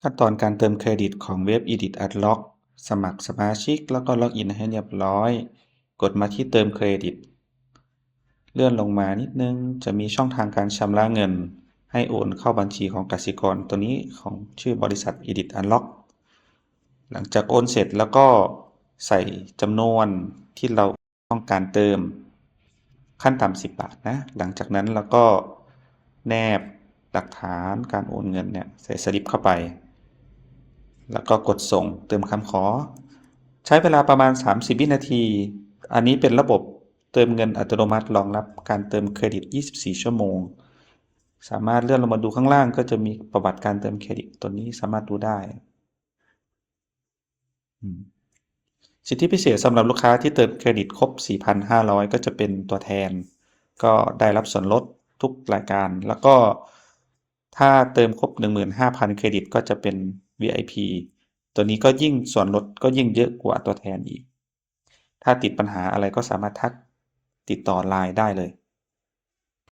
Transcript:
ຂັ້ນຕອນການເຕີມເຄຣດິດຂອງເວັບ Edit Unlock ສະໝັກສະມາຊິກ ແລ້ວກໍ log in ໃຫ້ຮຽບຮ້ອຍ. ກົດມາທີ່ເຕີມເຄຣດິດ. ເລື່ອນລົງມານິດໜຶ່ງ ຈະມີຊ່ອງທາງການຊຳລະເງິນ ໃຫ້ໂອນເຂົ້າບັນຊີຂອງກະສິກອນ ໂຕນີ້ຂອງຊື່ບໍລິສັດ Edit Unlock. ຫຼັງຈາກໂອນເສັດແລ້ວກໍໃສ່ຈຳນວນທີ່ເຮົາຕ້ອງການເຕີມ ຂັ້ນຕ່ຳສິບບາດນະ. ຫຼັງຈາກນັ້ນເຮົາກໍແນບຫຼັກຖານການໂອນເງິນເນຍ ໃສ່ສະລິບເຂົ້າໄປ ແລ້ວກໍກົດສົ່ງເຕີມຄຳຂໍ. ໃຊ້ເວລາປະມານສາມສິບວິນາທີ. ອັນນີ້ເປັນລະບົບເຕີມເງິນອັດຕະໂນມັດ ຮອງຮັບການເຕີມເຄຣດິດຊາວສີ່ຊົ່ວໂມງ. ສາມາດເລື່ອນລົງມາດູຂ້າງລ່າງ ກໍຈະມີປະຫວັດການເຕີມເຄຣດິດ ໂຕນີ້ສາມາດດູໄດ້. ອືມ ສິດທິພິເສດສຳລັບລູກຄ້າທີ່ເຕີມເຄຣດິດຄົບສີ່ພັນຫ້າຮ້ອຍ ກໍຈະເປັນຕົວແທນ ກໍໄດ້ຮັບສ່ວນລົດທຸກລາຍການ ແລ້ວກໍຖ້າເຕີມຄົບໜຶ່ງໝື່ນຫ້າພັນເຄຣດິດ ກໍຈະເປັນ ວີໄອພີ ຕົວນີ້ກໍຍິ່ງ ສ່ວນລົດກໍຍິ່ງເຍອະກວ່າຕົວແທນອີກ. ຖ້າຕິດບັນຫາອະໄລກໍສາມາດທັກຕິດຕໍ່ Line ໄດ້ເລີຍ.